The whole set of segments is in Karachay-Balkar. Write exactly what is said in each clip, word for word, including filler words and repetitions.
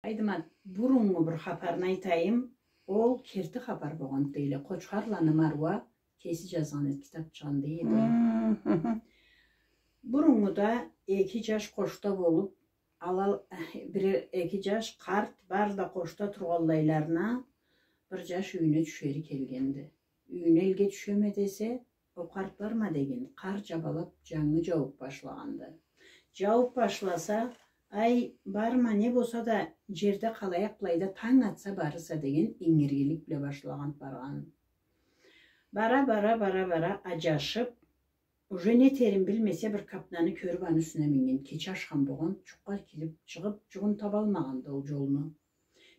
Айтайым, буруннгу бир хапарны айтайым. Ол керти хапар болгъан дейле. Къочхарланы Маруа кеси джазгъан эди, китаб чыгъгъан эди. Буруннгуда эки джаш къошда болуб, алал, бир эки джаш къарт, бары да къошда тургъанлайларына, бир джаш юйюне тюшери келгенди. Юйюне элге тюшеме десе, ол къарт барма деген, къар джабалаб, джангы джаууб башлагъанды. Джаууб башласа, ай, барма, не болса да, джерде къалайыкъ былайда, танг атса барырса деген ингиргилик бла башлагъан баргъан. Бара, бара, бара, бара, аджашыб, уже не этерин билмесе, бир капнаны кёрюб, аны юсюне минген. Кече ашхам болгъан, джукъгъа кириб, чыгъыб, джугъун табалмагъанды ол джолну.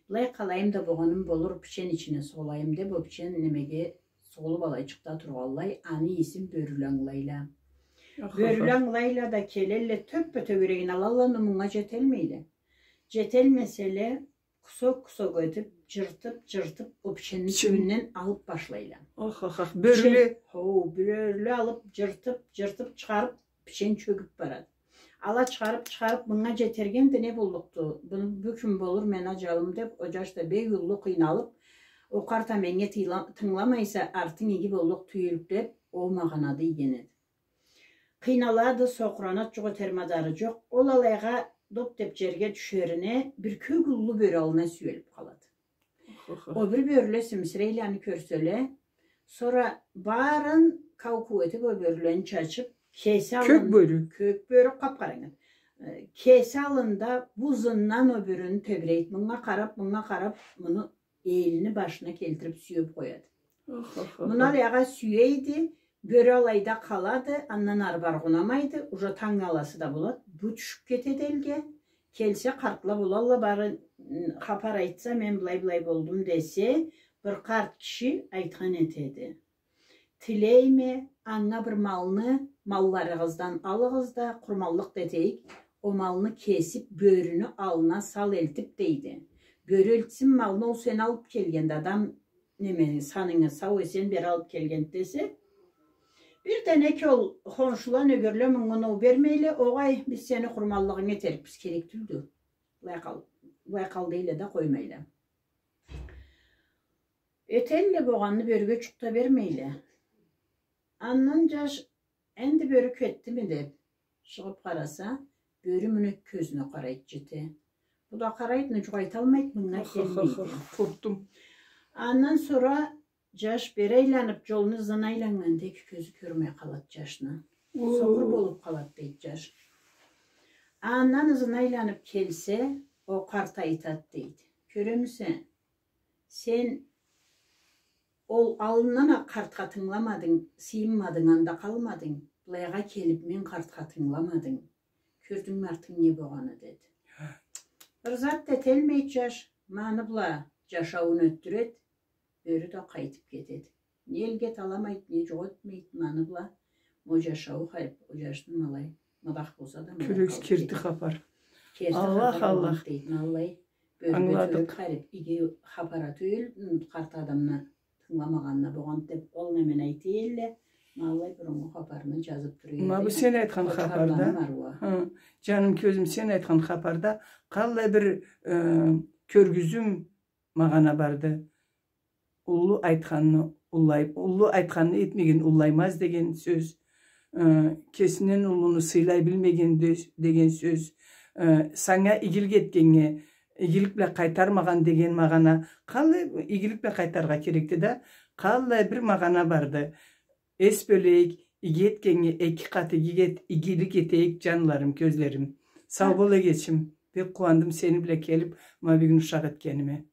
Былай къалайым да, богъаным болур, пичен ичине солайым деб, ол пичен немеге солуб алайчыкъда тургъанлай, аны ийисин бёрюле ангылайла. Бёрюле ангылайла да келелле, тёппе-тёгерегин алалла, но мынга джетелмейле. Джетелмеселе, кусок-кусок этиб, джыртыб, джыртыб, ол пиченни тюбюнден алыб башлайла. Ох, ох, ох, бёрюле. Хоу, бёрюле алыб, джыртыб, джыртыб чыгъарыб, пичен чёгюб барады. Ала чыгъарыб, чыгъарыб, мынга джетергенди, не боллукъду? Бу, бу кюн болур мени аджалым деб, ол джаш да бек уллу къыйналыб, ол къарт а меннге тыйла-, тынгыламайса, артынг иги боллукъ тюйюлдю деб, ол магъанада ийген эди. Къыйналады, сокъуранады, джукъ этер мадары джокъ. Ол алайгъа доп деб джерге тюшерине, бир кёк уллу бёрю аллына сюелиб къалады. Ол бир бёрюле сюмсюрейле аны кёрселе, сора барын кау-куу этиб, ол бёрюлени чачыб, кеси аллын... Кёк бёрю. Кёк бёрю, къап-къарангы. Э, кеси аллында бу ызындан ол бёрюню тебирейди. Мынга къараб, мынга къараб, муну элини башына келтириб сюеб къояды. Ох, ох, ох. Муну алайгъа сюейди, бёрю алайда къалады, андан ары баргъа унамайды, уже танг аласы да болады. Бу тюшюб кетеди элге. Келсе, къартла болалла, бары, м, хапар айтса, мен былай-былай болдум десе, бир къарт киши айтхан этеди. Тилейме, анга бир малны, малларыгъыздан алыгъыз да, къурманлыкъ да этейик, ол малны кесиб, бёрюню аллына сал, элтиб, дейди. Бёрю элтсин малны, ол сени алыб келгенди, адам, неме, санынгы сау-эсен бери алыб келгенди десе, бир да неки ол хоншула, нёгерле мынга оноу бермейле, огъай, биз сени къурманлыгъынгы этерикбиз, керек тюлдю. Былай къал-, былай къал дейле да къоймайла. Этелле богъанны, бёрюге джукъ да бермейле. Андан джаш, энди бёрю кетдими деб, чыгъыб къараса, бёрю муну кёзюне къарайды, джете. Бу да къарайды, но джукъ айталмайды, мынга келмейди. Къоркъдум. Андан сора джаш бери айланыб, джолну ызына айланнганда, эки кёзю кёрмей къалады джашны. Сокъур болуб къалады, дейди джаш. Андан ызына айланыб келсе, ол къарт айтады, дейди. Кёремисе, сен ол аллындан а къартха тынгыламадынг, сыйынмадынг, анда къалмадынг. Былайгъа келиб, мен къартха тынгыламадынг. Кёрдюнгмю артынг не богъаны, деди. Бир зат да этелмейди джаш, маны бла джашауун ётдюреди, бёрю да къайтыб кетеди. Не элге таламайды, не джукъ этмейди, маны бла ма ол джашауу къалыб, ол джашны ма алай, мадах болса да, мадах къалыб кетеди. Кёресиз, керти хапар. Керти хапар болгъан, дейди, ма алай. Бёрюге тюбеб къариб, иги хапар а тюйюл, м, къарт адамны тынгыламагъанына богъан деб, ол немени айта элле, ма аллай буруннгу хапарны джазыб тура эди. Ма бу сен айтхан хапарда, хы, джаным, кёзюм, сен айтхан хапарда къаллай бир, э, кёргюзюм магъана барды. Уллу айтханны уллай-, уллу айтханны этмеген уллаймаз деген сёз. Э, кесинден уллуну сыйлай билмеген де-, деген сёз. Э, санга игилик этгеннге игилик бла къайтармагъан деген магъана. Къаллай игилик бла къайтаргъа керекди да, къаллай бир магъана барды. Эс бёлейик, иги этгеннге эки къат иги эт-, игилик этейик, джанларым, кёзлерим. Сау бол, эгечим. Бек къууандым сени бла келиб, ма бюгюн ушакъ этгениме.